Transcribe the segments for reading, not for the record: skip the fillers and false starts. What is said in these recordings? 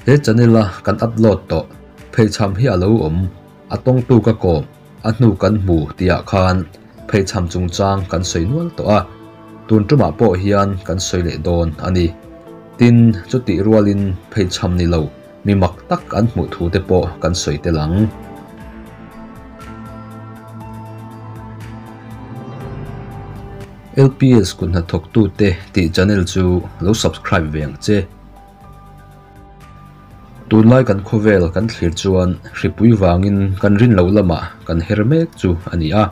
He channel a kan upload tawh pheichham hi a lo awm, a tawngtu ka kawm, a hnu kan hmu tih ah khan pheichham chungchang kan sawi nual tawh a, tun tumah pawh hian kan sawi leh dawn a ni. Tin, chutih rualin pheichham ni lo mi mak tak an hmuh thu te pawh kan sawi tel ang. LPS kut hnathawktute tih channel chu lo subscribe ve ang che. Tunlai kan khawvel kan thlir chuan hripui vangin kan rin loh lamah kan her mek chu a ni a,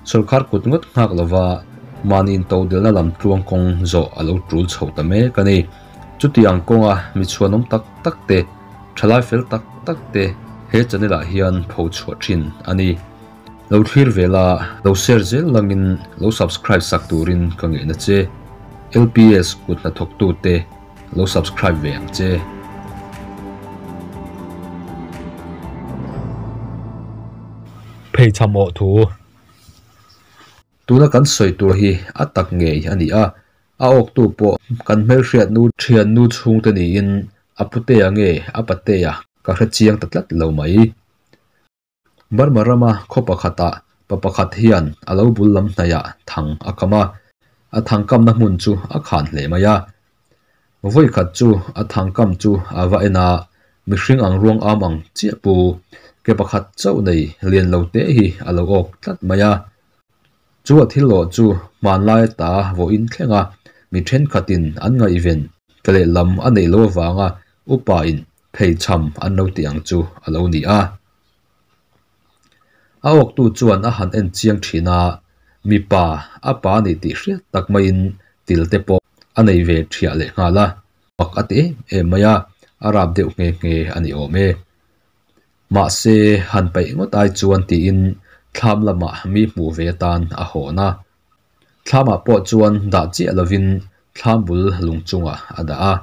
sawrkar kut ngawt nghak lova mahni intodelhna lam tluang kawng zawh a lo tul chho ta mek a ni. Chutiang kawnga mi chhuanawm tak tak te, thalai fel tak tak te he channel ah hian pho chhuah thin a ni. Lo thlir ve la, lo share zel langin lo subscribe sak turin ka ngeihna che. LPS kut hnathawktute lo subscribe ve ang che. Pheichham awh thu. Tuna kan sawi tur hi a tak ngei a ni a, a awktu pawh kan hmelhriatnu thiannu chhungte niin a putea nge a patea ka hre chiang ta tlat lo mai. Burma rama khaw pakhatah pa pakhat hian a lo bul lam hnaihah thang a kam a, a thang kamna hmun chu a khan hle mai a. Vawi khat chu a thang kam chu a va en a, mihring ang ruang am ang chiah pu ke pakhat chauh nei lian lo te hi a lo awk tlat mai a. Chu a thil lawh chu hmanlai ata vawiin thleng a, mi thenkhatin an ngaihven ke lehlam a neih loh avanga upain pheichham an lo tih ang chu a lo ni a. A awktu chuan a han en chiang thin a, mipa a pa a nih tih hriat tak maiin til te pawh a nei ve thiah leh nghal a, mak a ti em em mai a, a rap deuh nghe nghe a ni awm e. Mahse, han paih ngawt ai chuan tiin thlam lamah mi hmuh ve atan a hawn a. Thlamah pawh chuan dah chiah lovin thlam bul lung chungah a dah a.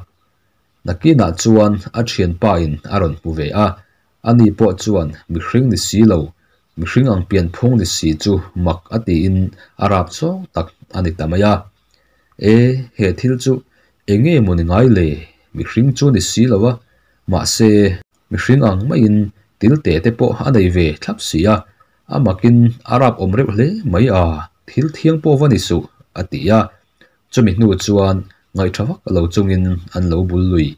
Nakinah chuan a thianpa in a rawn hmu ve a, ani pawh chuan mihring ni si lo, mihring ang pianphung ni si chu mak a tiin a rap chawng tak a ni ta mai a. E, he thil chu eng nge maw ni ngai le, mihring chu ni si lo a, mahse mihring ang maiin til te te pawh a nei ve thlap si a, a makin a rap awm reuh hle mai a, thil thiang pawh va ni suh, a ti a. Chumi hnu chuan ngaihṭha vak lo chungin an lo bul lui.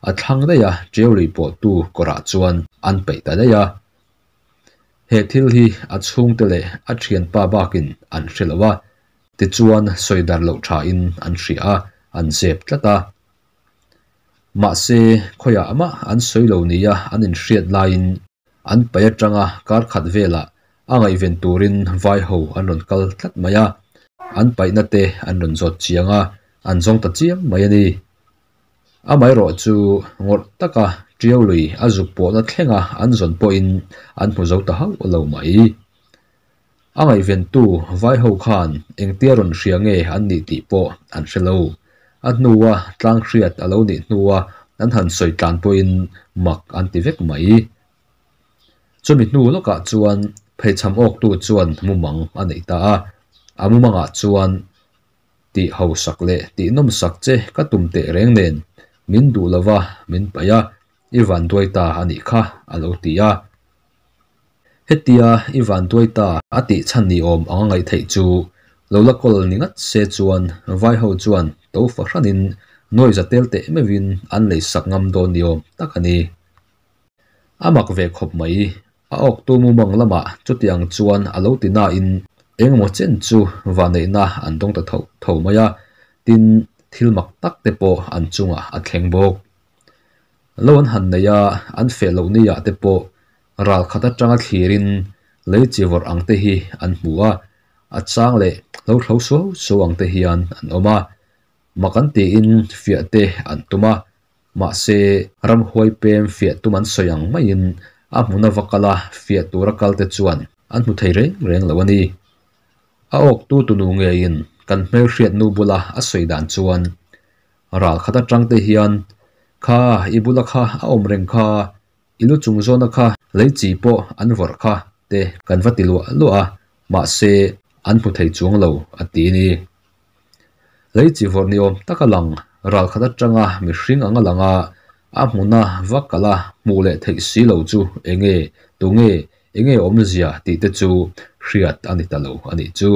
A thlang daih a, ṭeu lui pawhtu kawrah chuan an peih ta daih a. He thil hi a chhungte leh a ṭhianpa bakin an hre lo a, tichuan sawi dar loh ṭhain an hria a, an zep tlat a. Mahse, khawiah mah an sawi lo nia an inhriat laiin An paih atanga kar khat velah a ngaihven turin vai ho an rawn kal tlat mai a, an paihna te an rawn zawt chiang a, an zawng ta chiam mai a ni. Amaherawh chu ngawrh taka Tiau lui a zuk pawhna thlenga an zawn pawhin an hmu zo ta hauh lo mai. A ngaihventu vai ho khan engtia rawn hria nge an nih tih pawh an hre lo. A hnua tlang hriat a lo nih hnua an han sawi tlan pawhin mak an ti vek mai. Chumi hnu lawkah chuan pheichham awktu chuan mumang a neih ta a, a mumangah chuan tih hausak leh tih nawmsak che ka tum teh reng nen min duh lova min paih a, i vanduai ta a nih kha a lo ti a. Hetia i vanduai ta a tih chhan ni awm ang a ngaih theih chu lo la kawl ni ngat se chuan vai ho chuan to fahranin nuai za tel teh meuhin an lei sak ngam dawn ni awm tak a ni. A mak ve khawp mai, a awktu mumang lamah chutiang chuan a lo ti nain engemaw chen chu vanneihna an dawng ta tho tho mai a, tin thil mak tak te pawh an chungah a thleng bawk. Lo an han nei a, an feh loh ni ah te pawh ral khat atanga thlirin lei chi vawrh ang te hi an hmu a, a chang leh lo thlo suau suau ang te hian an awm a, mak an tiin fiah te an tum a, mahse ramhuai pem fiah tum an sawi ang maiin a hmuna va kal a, fiah tura kal te chuan an hmu thei reng reng lo a ni. A awktu tunu ngeiin kan hmelhriatnu bula a sawi dan chuan Ral khat atang te hian, Kha, i bula kha a awm reng kha, i lu chung zawna kha lei chi pawh an vawrh kha te kan va ti luah luah a, mahse an hmu thei chuang lo a ti ni. Lei chi vawrh ni awm taka lang, ral khat atanga mihring anga langa A hmuna va kal a hmuh leh theih si lo chu enge, tunge, enge awmzia tih te chu hriat a ni ta lo a nih chu.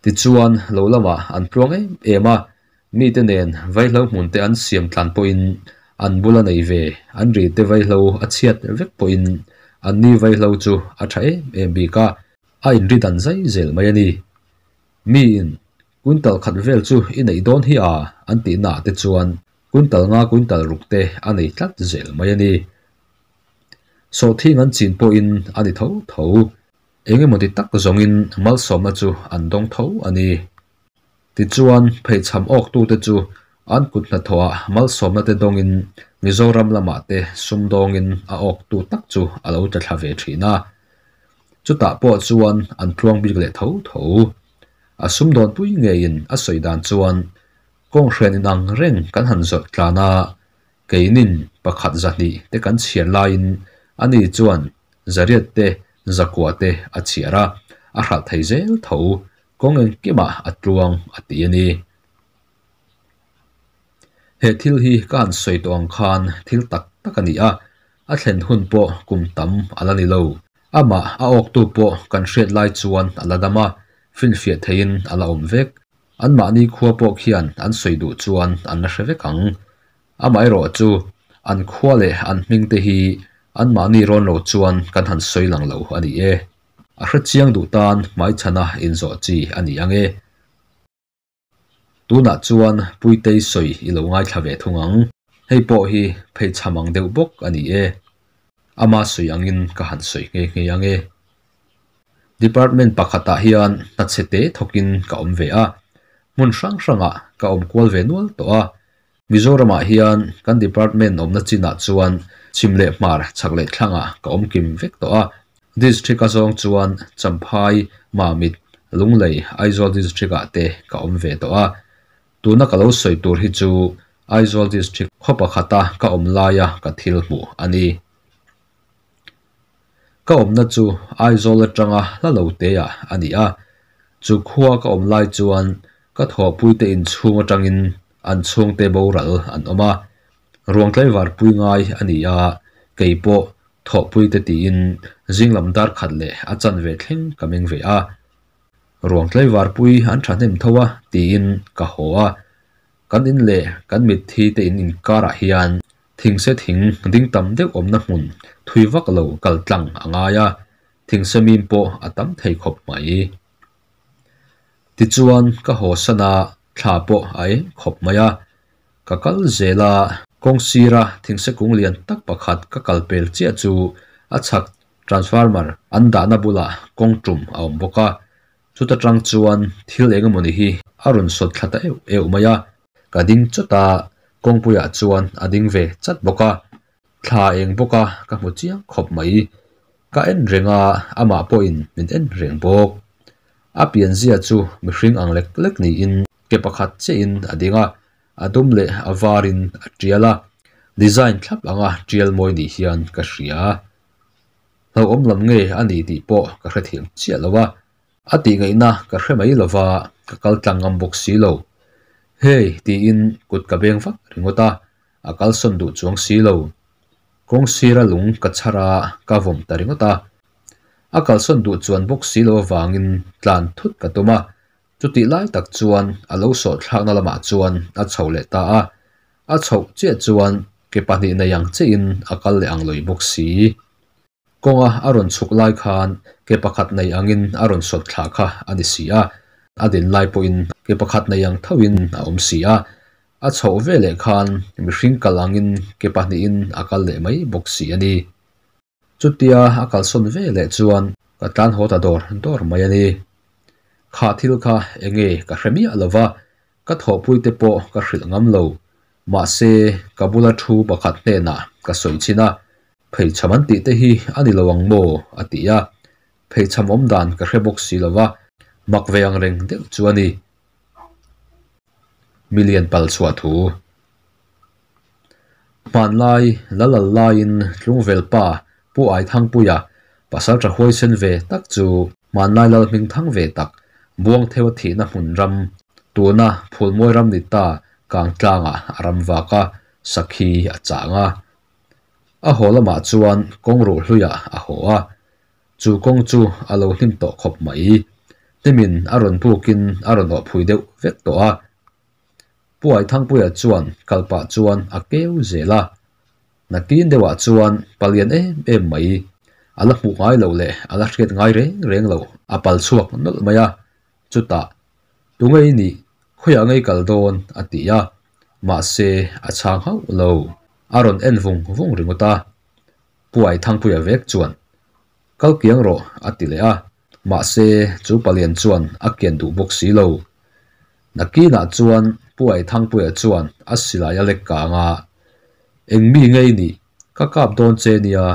Tichuan, lo lamah an tluang em em a, mite nen vaihlo hmun te an siam tlan pawhin an bula nei ve an ri te vaihlo a chhiat vek pawhin anni vaihlo chu a tha em em bik a, a inri dan zai zel mai a ni. Miin quintal khat vel chu i neih dawn hi a an tihnaah te chuan quintal nga quintal ruk te a nei tlat zel mai a ni. Sawhthing an chin pawhin a ni tho tho. Eng emaw ti tak zawngin malsawmna chu an dawng tho a ni. Tichuan, pheichham awktute chu an kut hnathawhah malsawmna te dawngin Mizoram lamah te sumdawngin a awktu tak chu a lo tla thla ve thin a. Chutah pawh chuan an tluang bik leh tho tho. A sumdawnpui ngeiin a sawi dan chuan kawnghren inang reng kan han zawrh tlan a, keinin pakhat 200 te kan chhiar laiin ani chuan 800 te 900 te a chhiar a, a hralh thei zel tho, kawng engkimah a tluang a ti a ni. He thil hi ka han sawi tawh ang khan thil tak tak a ni a, a thlen hun pawh kum tam a la ni lo. Amah a awktu pawh kan hriat lai chuan a la dam a, finfiah theiin a la awm vek. Anmahni khua pawh khian an sawi duh chuan an la hre vek ang. Amaherawh chu an khua leh an hming te hi anmahni rawn lo chuan kan han sawi lang lo a ni e. A hre chiang duh tan hmaichhana inzawh chi a ni ang e. Tunah chuan Puitei sawi i lo ngaithla ve thung ang. Hei pawh hi pheichham ang deuh bawk a ni e. Ama sawi angin ka han sawi nghe nghe ang e. Department pakhatah hian hnachhe te thawkin ka awm ve a. Hmun hrang hrangah ka awm kual ve nual tawh a. Mizoramah hian kan department awmna chinah chuan chhim leh hmar chhak leh thlangah ka awm kim vek tawh a. District a zawng chuan Champhai, Mamit, Lunglei, Aizawl District ah te ka awm ve tawh a. Tuna ka lo sawi tur hi chu Aizawl District khaw pakhata ka awm laia ka thil hmuh a ni. Ka awmna chu Aizawl atanga hla lo teah a ni a, chu khua ka awm lai chuan ka thawhpuite inchhung atangin an chhungte boral an awm a, ruang tlaivar pui ngai a ni a, kei pawh thawhpuite tiin zinglam dar khat leh a chanve thleng ka meng ve a, ruang tlaivar pui an thahnem tho a tiin ka haw a, kan in leh kan mitthi te in inkarah hian Thingse thing ding tam deuh awmna hmun thui vak lo kal tlang a ngai a, thingse mim pawh a tam thei khawp mai. Tichuan ka haw san a, thla pawh a eng khawp mai a. Ka kal zel a, kawng sira thingse kung lian tak pakhat ka kal pel chiah chu a chhak transformer an dahna bulah kawng tum a awm bawk a, chuta tang chuan thil eng emawni hi a rawn sawt thla ta euh euh mai a. Ka ding chawt a, kawngpuiah chuan a ding ve chat bawk a, thla eng bawk a ka hmu chiang khawp mai. Ka en reng a, amah pawhin min en reng bawk. A pianzia chu mihring ang lek lek niin ke pakhat chiahin a ding a, a dum leh a varin a tial a, design thlap anga tial mawi ni hian ka hria. Hlauhawm lam nge a ni tih pawh ka hrethiam chiah lo a. A tihngaihna ka hre mai lova, ka kal tlang ngam bawk si lo. Hey! tiin kut ka beng vak ringawt a, a kalsawn duh chuang si lo. Kawng sira lung ka chhar a, ka vawm ta ringawt a. A kalsawn duh chuan bawk si lo avangin tlan thut ka tum a, chutih lai tak chuan a lo sawh thlakna lamah chuan a chho leh ta a. A chhoh chiah chuan ke pahnih nei ang chiahin a kal leh ang lawi bawk si. Kawnga a rawn chhuk lai khan ke pakhat nei angin a rawn sawt thla kha a ni si a, a din lai pawhin ke pakhat nei ang thoin a awm si a, a chhoh ve leh khan mihring kal angin ke pahnihin a kal leh mai bawk si a ni. Chutia a kalsawn ve leh chuan ka tlan haw ta dawr dawr mai a ni. Kha thil kha enge ka hre miah lo va, ka thawhpuite pawh ka hrilh ngam lo. Mahse, ka bula thu pakhat hnenah ka sawi chhin a, Pheichham an tih te hi a ni lo ang maw? a ti a, pheichham awm dan ka hre bawk si lo va, mak ve ang reng deuh chu a ni. Milian pal chhuah thu. Hmanlai Lalal laiin Tlungvel pa Pu Aithangpuia pasal tha huaisen ve tak chu hmanlai lal hming thang ve tak Buangtheu a thihna hmun ram tuna Phulmawi ram ni ta Kangtlangah a ram vak a. Sakhi a chang a. A haw lamah chuan kawng ruh hluiah a haw a, chu kawng chu a lo hnim tawh khawp mai. Hnimin a rawn bukin a rawn awhphui deuh vek tawh a. Puai Thangpuia chuan kal pah chuan a keu zel a. Nakin deuhah chuan palian em em mai a la hmuh ngai loh leh a la hriat ngai reng reng loh a pal chhuak nawlh mai a. Chutah, Tunge i nih? Khawiah ngei kal dawn? a ti a. Mahse, a chhang hauh lo. A rawn en vung vung ringawt a. Puai Thangpuia vek chuan, Kal kiang rawh, a ti leh a. Mahse, chu palian chuan a kian duh bawk si lo. Nakinah chuan Puai Thangpuia chuan a silai a lek kang a, Eng mi nge i nih? Ka kap dawn che nia.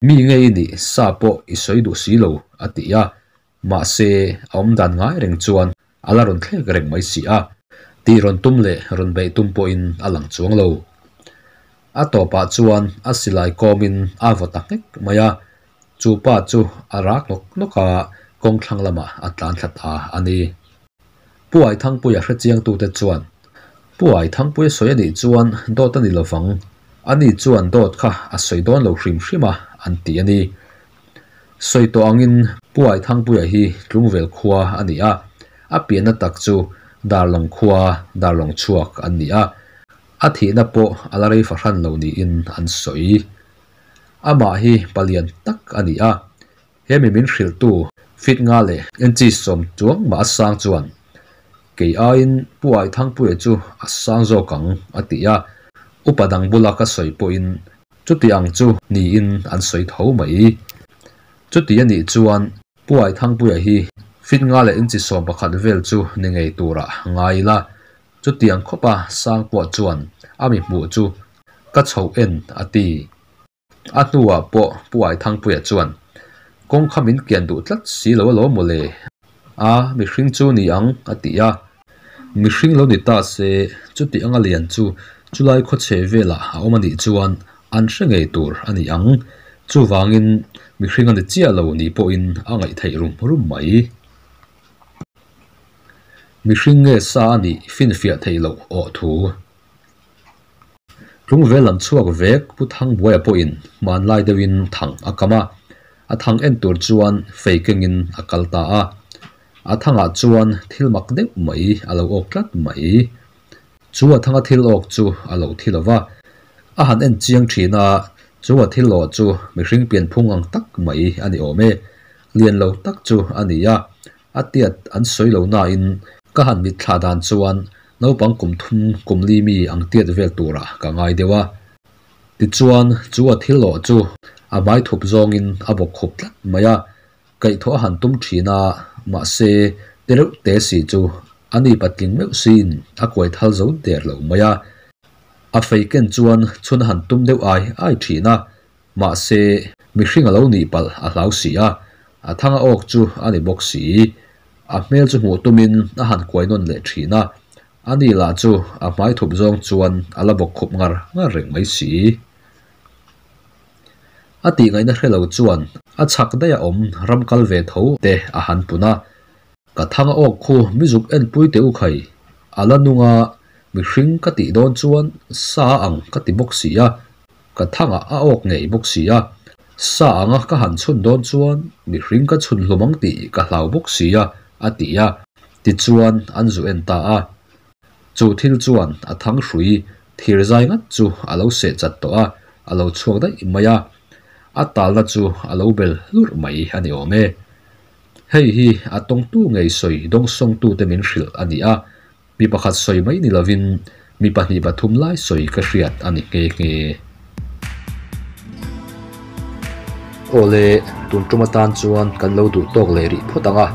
Mi nge i nih sa pawh i sawi duh si lo, a ti a. Mahse, a awm dan ngai reng chuan a la rawn thlek reng mai si a. Tih rawn tum leh rawn beih tum pawhin a lang chuang lo. A tawpah chuan a silai kawmin a vaw ta nghek mai a. Chu pa chu a rak nawk nawk a, kawng thlang lamah a tlan thla ta a ni. Pu Aithangpuia hrechiangtute chuan, Pu Aithangpuia sawi a nih chuan dawt a ni lovang, ani chuan dawt kha a sawi dawn lo hrim hrim a, an ti a ni. Sawi tawh angin Pu Aithangpuia hi Tlungvel khua a ni a, a pianna tak chu Darlawng khua, Darlawng chhuak an ni a, a thihna pawh a la rei fahran lo niin an sawi. Amah hi palian tak a ni a, Hemi min hrilhtu fit nga leh inchi sawm chuang mah a sang chuan kei aiin Pu Aithangpuia chu a sang zawk ang a ti a, upa dang bula ka sawi pawhin chuti ang chu niin an sawi tho mai. Chuti a nih chuan Pu Aithangpuia hi fit nga leh inchi 11 vel chu ni ngei turah ngai ila, chutiang khawpa sang pawh chuan a mi hmuh chu ka chhoh en a ti. A hnuah pawh Pu Aithangpuia chuan, Kawng kha min kian duh tlat si lo alawm mawle. A, mihring chu ni ang, a ti a. Mihring lo ni ta se, chuti anga lian chu chulai khawchhe velah a awm a nih chuan an hre ngei tur a ni ang. Chuvangin mihring a ni chiah lo ni pawhin a ngaih theih rum rum mai. Mihring nge sa a nih finfiah theih loh awh thu. Tlungvel lam chhuak vek Pu Thangbuaia pawhin hmanlai deuhin thang a kam a, a thang en tur chuan fei kengin a kal ta a. A thangah chuan thil mak deuh mai a lo awk tlat mai. Chu a thanga thil awk chu a lo thi lo va, a han en chiang thin a, chu a thil awh chu mihring pianphung ang tak mai a ni awm e. Lian lo tak chu a ni a, A tiat an sawi lo nain ka han mitthla dan chuan naupang kum thum kum li mi ang tiat vel turah ka ngai deuh a. Tichuan chu a thil awh chu a hmai thup zawngin a bawk khup tlat mai a, kaihthawh a han tum thin a, mahse te reuh te si chu a ni patling meuh siin a kuai thal zo der lo mai a. A fei ken chuan chhun a han tum deuh ai ai thin a, Mahse, mihring a lo nih palh a hlau si a, a thang a awk chu a ni bawk si. A hmel chu hmuh tumin a han kuai nawn leh thin a, a ni lah chu a hmai thup zawng chuan a la bawk khup ngar ngar reng mai si. A tih ngaihna hre lo chuan a chhak daih a awm ram kal ve tho te a han pun a, Ka thang a awk khu mi zuk enpui teh u khai, a la nung a, mihring ka tih dawn chuan sa ang ka ti bawk si a, ka thangah a awk ngei bawk si a, sa anga ka han chhun dawn chuan mihring ka chhun hlum ang tih ka hlau bawk si a, a ti a, tichuan an zu en ta a. Chu thil chuan a thang hrui thir zai ngat chu a lo seh chat tawh a, a lo chhuak daih mai a, a talna chu a lo bel hlurh mai a ni awm e. Hei hi a tawngtu ngei sawi dawngsawngtute min hrilh a ni a, mi pakhat sawi mai ni lovin mi pahnih pathum lai sawi ka hriat a ni nghe nghe. Awle, tun tum atan chuan kan lo duh tawk leh rih phawt ang a,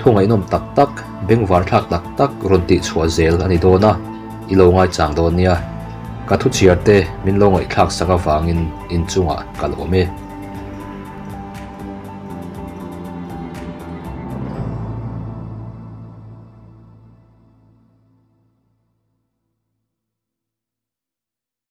thu ngaihnawm tak tak, bengvar thlak tak tak rawn tih chhuah zel a ni dawn a, i lo ngaichang dawn nia. Ka thu chhiar te min lo ngaihthlak sak avangin inchungah ka lawm e.